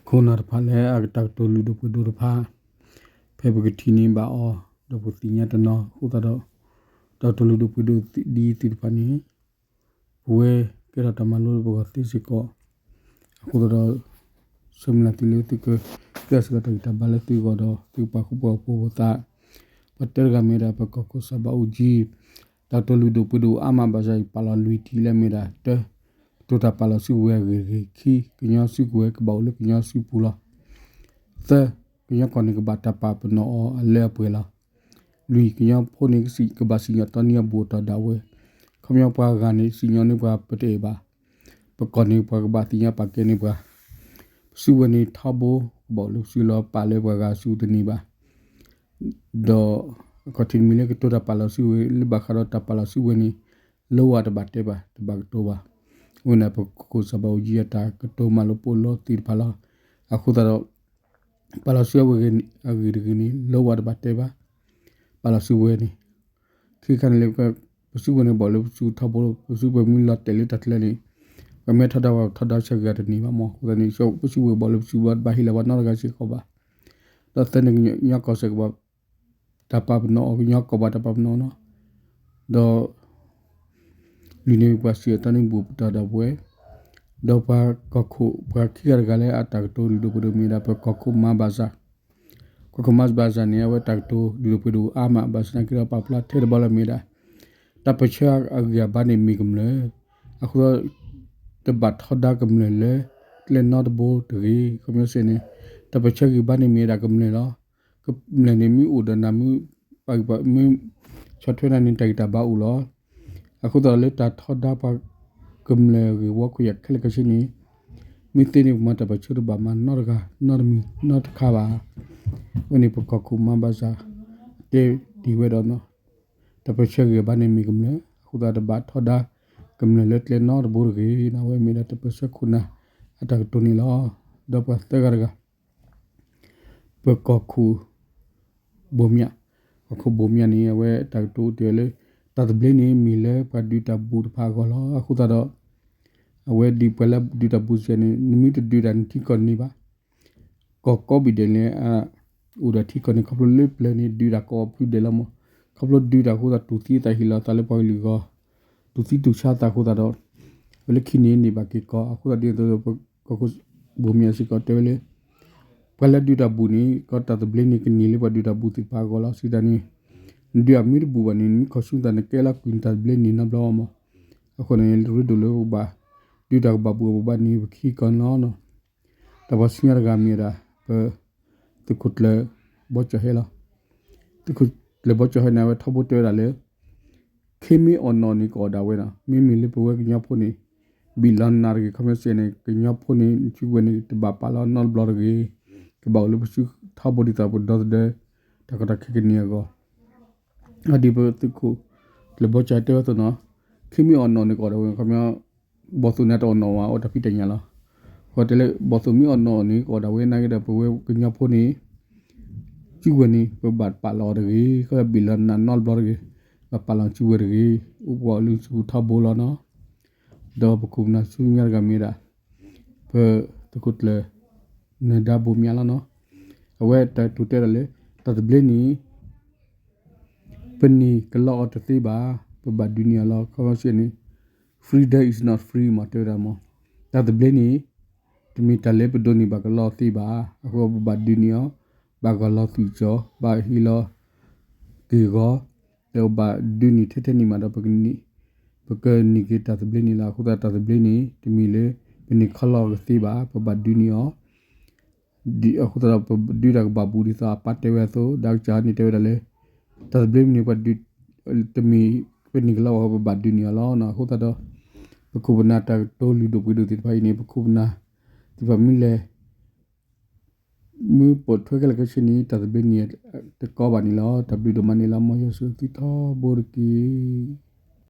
ခိၣ်နၢ်တဖၣ်လၢအကတၢ်ကတိၤလုၢ်ဒိၣ်ပှ့ၤဒိၣ်တဖၣ်, ဖဲပကထံၣ်န့ၢ်ဘၣ်အီၤ ဒီးပသ့ၣ်ညါတနီၤအဃိသတးဒီး, တၢ်ကတိၤလုၢ်ဒိၣ်ပှ့ၤဒိၣ်ဒ်သ့ၣ်တဖၣ်န့ၣ်, ပဝဲကဲထီၣ်တၢ်မၤလိပဂီၢ်သ့စ့ၢ်ကီး, အဃိသတးဒီး ဆၢမုၢ်လၢ်သုလၢသုက ကဲစ့ၢ်ကီးတၢ်ဂံၢ်တၢ်ဘါလၢသုဂီၢ်ဒီး သုကပာ်ဃူပာ်ဖိးဖိသး, ပှၤတဲတဂၤမ့ၢ်ဒၣ် ပကီၢ်ခိၣ်စၢ်ဘးအူကၠံ တၢ်ကတိၤလုၢ်ဒိၣ်ပှ့ၤဒိၣ်အါမးဘၣ်ဆၣ် ယပာ်လီၤလွံၢ်ထံၣ်လၢမ့ၢ်ဒၣ် တၢ, ကတိၤတၢ်ပာ်လီၤစုကဝဲၤအဂ့ၢ်တဂ့ၤ, ခံ, ကညီစုကဝဲၤကဘၣ်အိၣ်လၢကညီစုပူၤလီၤ. သၢ, ကညီကီၢ်န့ၣ်ကဘၣ်တၢ်ပာ်ပနီၣ်အီၤအလၢအပှဲၤလီၤ. လွံၢ်, ကညီဖိန့ၣ်ကဘၣ်စံၣ်ညီၣ်တီနံၤအဘူၣ်အတီၢ်ဒၣ်ဝဲ, ခီပညီပှၤဂၤန့ၣ် စံၣ်ညီၣ်န့ၢ်ပှၤပတအဲၣ်ဘၣ်, ပကီၢ်န့ၣ်ပှၤကဘၣ်သ့ၣ်ညါပာ်ကဲန့ၢ်ပှၤ, ပစုကဝဲၤန့ၣ်ထီဘိ ကဘၣ်အိၣ်လၢပစုလီၤ ပာ်လၢပှၤဂၤစုတန့ၢ်ဘၣ် ဒီး အခီၣ်ထံးတမံၤလၢကတိၤတၢ်ပာ်လီၤစုကဝဲၤလၢဘၣ်ဃးဒီးတၢ်ပာ်လီၤစုကဝဲၤန့ၣ် လၢဝဲတဘၣ်တဲဘၣ် တဘၣ်ကတိၤဘၣ်. အဝဲန့ၣ်ပကီၢ်ခိၣ်စၢ်ဘးအူကၠံအတၢ်ကတိၤမၤလိပိာ်လိသ့ၣ်တဖၣ်လီၤ. အဃိသတးဒီး ပာ်လီၤစုကဝဲၤအဂ့ၢ်တဂ့ၤန့ၣ် လၢဝဲတဘၣ်တဲဘၣ် ပာ်လီၤစုကဝဲၤန့ၣ် ခံခါန့ၣ်လၢ ပစုကဝဲၤန့ၣ်ဘၣ်လၢပစုထီဘိ ပစုကဝဲၤမ့ၢ်လီၤတဲာ်လၢတၢ်ချၢန့ၣ် ပှၤမ့ၢ်ထီဒါပှၤထီဒါဆၢဂ့ၤတန့ၢ်ဘၣ်မး. အဃိသတးန့ၣ် ပစုကဝဲၤဘၣ်လၢပစုဘၣ်တဘၣ်ဟ့ၣ်လီၤပှၤနီတဂၤစ့ၢ်ကီးဘၣ်. ဒီးသၢန့ၣ် ကညီကီၢ်စဲၣ်ကဘၣ် တၢ်ပာ်ပနီၣ်အီၤ ကညီကီၢ်ဘၣ်တၢ်ပာ်ပနီၣ်နီၤ. ဒီး လွံၢ်န့ၣ် ပှၤစံၣ်အတီန့ၣ်ဘူၣ်ပတီၢ်ဒၣ်ဝဲ, ဒီးပှၤကီၢ်ခိၣ် ပှၤခံဂၤတဂၤလၢအတၢ်ကတိၤလုၢ်ဒိၣ်ပှ့ၤဒိၣ်မ့ၢ်ဒၣ် ပကီၢ်ခိၣ်မၤဘၣ်စၢ်, ကီၢ်ခိၣ်မၤဘၣ်စၢ်န့ၣ် အဝဲတၢ်ကတိၤလုၢ်ဒိၣ်ပှ့ၤဒိၣ်အါမး ဘၣ်ဆၣ်သနာ်က့ဒီးပာ်ဖျါထဲတဘျီလၢမ့ၢ်ဒၣ် တၢ်ပၢၢ်ဆၢအဂံၢ်အဘါန့ၣ်မ့ၢ်ကမျၢၢ်, အဃိ တဘၣ်ထီဒါကမျၢၢ်လၢ ကျဲနီတဘိတဂ့ၤ. ခီပညီစ့ၢ်န့ၣ် တၢ်ပၢၢ်ဆၢဂံၢ်ဘါန့ၣ်မ့ၢ်ဒၣ်ကမျၢၢ်လီၤ. ကမျၢၢ်န့ၣ်မ့ၢ်အိၣ်ဒီးနၤ မ့ၢ်ပာ်ဂံၢ်ပာ် မ့ၢ်ဆီၣ်ထွဲနၤန့ၣ် တၢ်ဂံၢ်တၢ်ဘါအိၣ်လီၤ. အဃိသတးလၢတၢ်ထီဒါပှၤကမျၢၢ်ဂ့ၢ်ဝီခိၣ်ယၢ်ခဲလၢာ်ခဲဆ့န့ၣ် မ့ၢ်သ့န့ၣ်ပမၤတၢ်ပၢၢ်ဆၢတဘၣ်မၤနီတဂၤ နီတမံၤနီတခါဘၣ်. အဝဲန့ၣ်ပကီၢ်ခိၣ်မၤဘၣ်စၢ် တဲဒ်ဝဲဒီး တၢ်ပၢၢ်ဆၢဂံၢ်ဘါန့ၣ်မ့ၢ်ကမျၢၢ် အဃိသတးတဘၣ်ထီဒါ ကမျၢၢ်လၢကျဲနီတဘိတဂ့ၤ. အဝဲမ့ၢ်ဒၣ်တၢ်ပၢၢ်ဆၢခိၣ်နၢ်အတၢ်ကတိၤန့ၣ်လီၤ. ဒီးပှၤသၢဂၤတဂၤ ပကီၢ်ခိၣ် ဘိမၠး, ကီၢ်ခိၣ်ဘိမၠးန့ၣ် အဝဲတၢ်ကတိၤတဲဝဲလၢ တၢ်သဘျ့န့ၣ်မ့ၢ်လၢပှၤဒုးတၢ်ဘူၣ်တဖၣ်အဂီၢ်လီၤ. အဃိသတးဒီး အဝဲဒ်ပှၤလၢဒုးတၢ်ဘူၣ်စ့ၢ်န့ၣ် နမ့ၢ်တဒုးတၢ်နထံကီၢ်တန့ၢ်ဘၣ်. ကီၢ်ကိးဘ့ၣ်ဒဲးန့ၣ် အိၣ်ဒီးထံကီၢ်န့ၣ် ခီဖျိလၢပျၢၤန့ၣ် ဒုးတၢ်ကိးဖုဒဲးလီၤမး. ခီဖျိဒုးတၢ်အဃိသတး တူၢ်သံအသးဟ့ၣ်လီၤသးလၢပှၤကလုာ်အဂီၢ်, တူၢ်သံတူၢ်ဆါသးအဃိသတးဒီး ဝဲလၢခံန့ၣ်န့ၢ်ဘၣ်က့ၤကီၢ်. အဃိသတးဒ်သိး ပကီၢ်ခိၣ်ဘိမၠးစ့ၢ်ကီးတဲဝဲလၢ ပှၤလၢဒုးတၢ်ဘူၣ်န့ၣ် ကီၢ်တၢ်သဘျ့န့ၣ် ကန့ၢ်လၢပှၤဒုးတၢ်ဘူၣ်သ့ၣ်တဖၣ်အဂီၢ်လီၤ. စံးတၢ်န့ၣ် နဒုးအမ့ၢ်တဘူၣ်ဘၣ်န့ၣ် နမ့ၢ်ခီၣ်ဆူသး နကဲလီၤကွံာ်နတၢ်သဘျ့န့ၣ်နီတဘျီမး. အဃိန့ၣ် ရ့ဒိၣ်လၢပဘၣ်ဒုးတၢ်ကဘၣ်ဘူၣ် ပဘၣ်န့ၢ်ပခံကီၢ်န့ၣ်လီၤ. တၢ်ပှၤဆူညါတဂၤမ့ၢ်ဝဲဒၣ် ပသုးခိၣ်ကျၢၢ်ဘီကၠီၣ်ဟဲလီၤ. သုးခိၣ်ကျၢၢ်ဘီကၠီၣ်ဟဲန့ၣ် အဝဲထီဘိတဲဝဲဒၣ်လၢ ခ့မ့ၢ်အီၣ်နီၣ်န့ၣ် ကအီၣ်ဒၣ်ဝဲနီၤ. မ့မ့ၢ်လၢပဝဲကညီဖိန့ၣ် ဘံၣ်လီၤနးတဂ့ၤ. ခီပညီစ့ၢ်န့ၣ် ကညီဖိန့ၣ် စုကဝဲၤန့ၣ် တဘၣ်ပာ်လီၤနီတဘျီတဂ့ၤ. ကဘၣ်အိၣ်လၢပစုထီဘိဒ်သိးပဒီသဒၢ တၢ်ကီတၢ်ခဲကန့ၢ်အဂီၢ် အဒ်ပသုးခိၣ်ကျၢၢ်ဘီကၠီၣ်တဲဝဲအသိးနီၤ, ခ့မ့ၢ်အီၣ်နီၣ်န့ၣ် ကအီၣ်ဒၣ်ဝဲ ခီပညီ ဘီၣ်သိၣ်န့ၣ်တအီၣ်နီၣ်ဝဲ အိၣ်တၢ်ဖံးတၢ်ညၣ်လီၤ. ဃီတဲလၢ ဘီၣ်သိၣ်မ့ၢ်အီၣ်နီၣ်န့ၣ် ကအီၣ်ဒၣ်ဝဲနာ်က့ဒီး ပဝဲကညီဖိန့ၣ် စုကဝဲၤန့ၣ် ပဘၣ်ပာ်လီၤတဂ့ၤ. ခီဘံၣ်လီၤနးနီတဘျီတဂ့ၤ, ဘၣ်ပာ်လီၤစုကဝဲၤတဂ့ၤ. အိၣ်ပှၤအိၣ်လၢစုကဝဲၤထီဘိလီၤနီၤ. ဒီးပခိၣ်ပနၢ်ဆူညါတဂၤမ့ၢ်ဒၣ် ပသုးခိၣ်ကျၢၢ် နၢၤဒါဘိမၠးလီၤနီၤ. အဝဲတၢ်တိၤတဲဒၣ်လၢ တၢ်သဘျ့န့ၣ် ပန့ၢ်ကလီအီၤတသ့ဘၣ်, ပဘၣ်ဒုးန့ၢ်အီၤလီၤ. ခီပညီစ့ၢ်န့ၣ် freedom is not free မး တဲဝဲဒၣ်မး. တၢ်သဘျ့န့ၣ် တမ့ၢ်တၢ်လၢပဒိးန့ၢ်ဘၣ်ကလီအီၤသ့ဘၣ်. အဃိပဘၣ်ဒုးန့ၢ်အီၤ, ဘၣ်ဂီၤလီၤသွံၣ်ကၠီ, ဘၣ်ဟ့ၣ်လီၤက့ၤဂီၤ, ဒီးပဘၣ်ဒုးန့ၢ်ထဲထဲန့ၣ်မးဒီး ပကန့ၢ်က့ၤတၢ်သဘျ့န့ၣ်လီၤ. အဃိသတးတၢ်သဘျ့န့ၣ် တမ့ၢ်လၢပန့ၢ်ကလီအီၤကသ့ဘၣ်, ပဘၣ်ဒုးန့ၢ်အီၤ ဒ်အဃိသတးဒီး ပဒုးတၢ်ကဘၣ်ဘူၣ်ဒ်သိးအပၢ်တဲဝဲအသိး, ဒီးကစၢ်န့ၣ်တဲဝဲဒၣ်လၢ တၢ်သဘျ့မ့ၢ်န့ၣ် ပှၤဒုး တမ့ၢ်ပန့ၢ်ကလီအီၤ ပဘၣ်ဒုးန့ၢ်အီၤလီၤ. အဃိသတးဒီး ပခိၣ်ပနၢ်တၢ်ကတိၤလုၢ်ဒိၣ်ပှ့ၤဒိၣ်သ့ၣ်တဖၣ်အံၤန့ၣ် ပခိၣ်ပနၢ်သ့ၣ်တဖၣ်မ့ၢ်လဲၤ မ့ၢ်ပိာ်ထွဲခဲလၢာ်ခဲဆ့န့ၣ် တၢ်သဘျ့န့ၣ်တကီဘၣ်န့ၣ်လီၤ. တၢ်ဘျုးဒိၣ်မးန့ၣ်လီၤ. မ်ယွၤဆိၣ်ဂ့ၤသုထီဘိတက့ၢ်.